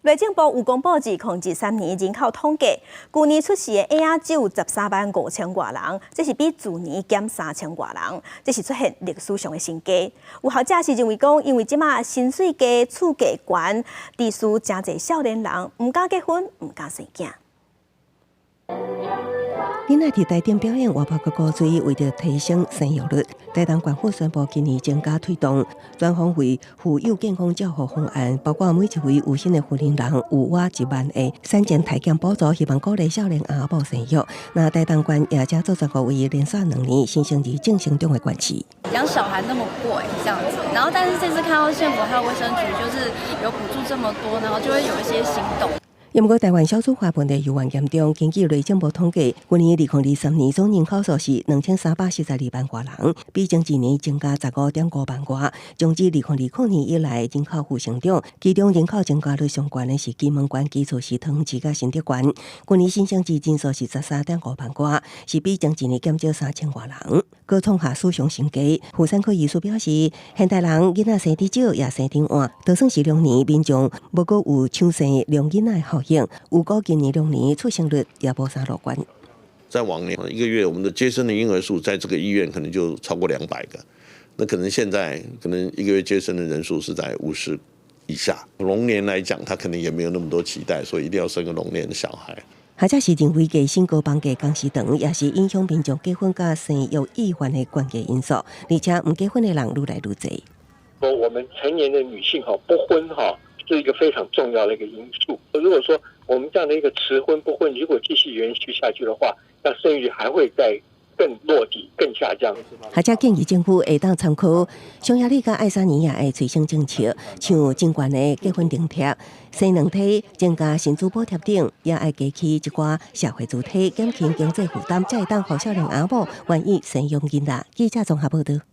內政部有公布2023年人口統計，舊年出世的嬰仔只有13萬5千外人，這是比去年減3000外人，這是出現歷史上的新低。有學者是認為講，因為這馬薪水低、厝價懸，致使誠濟少年人毋敢結婚，毋敢生囝。囡仔佇台頂表演活潑佮古錐，為著提升生育率，台東縣府宣布今年增加推動全方位婦幼健康照護方案，包括每一位有身的婦人人有額1萬的產前體檢補助，希望鼓勵少年阿某生育。那台東縣也將做全國唯一連續2年新生兒正成長的縣市。養小孩那麼貴，這樣子，然後但是這次看到縣府還有衛生局，就是有補助這麼多，然後就會有一些心動。毋過台灣少子化問題猶原嚴重，根據內政部統計，去年2023年總人口數是2342萬外人，比前一年增加15.5萬外。總之，2020年以來人口負成長，其中人口增加率上懸的是金門縣，其次是桃園市佮新竹縣。去年新生兒人數是13.5萬外，是比前一年減少3000外人，閣創下史上新低。婦產科醫師表示，現代人囡仔生得少，也生得晚，就算是龍年，民眾無閣有搶生龍囡仔的效應，預估今年龍年出生率也無啥樂觀。在往年一個月，我們的接生的嬰兒數在這個醫院可能就超過200個，那可能現在可能一個月接生的人數是在50以下。龍年來講，他可能也沒有那麼多期待，所以一定要生個龍年的小孩。學者是認為，低薪高房價工時長，也是影響民眾結婚佮生育意願的關鍵因素。而且，毋結婚的人愈來愈濟。我們成年的女性哈不婚哈，是一個非常重要的一個因素。如果說我們這樣的一個遲婚不婚，如果繼續延續下去的話，那生育率還會再更落底、更下降。學者建議政府會當參考匈牙利佮愛沙尼亞的催生政策，像增懸的結婚津貼、生兩胎、增加薪資補貼等，也愛加起一寡社會主體減輕經濟負擔，才會當予少年阿某願意生養囡仔。記者綜合報道。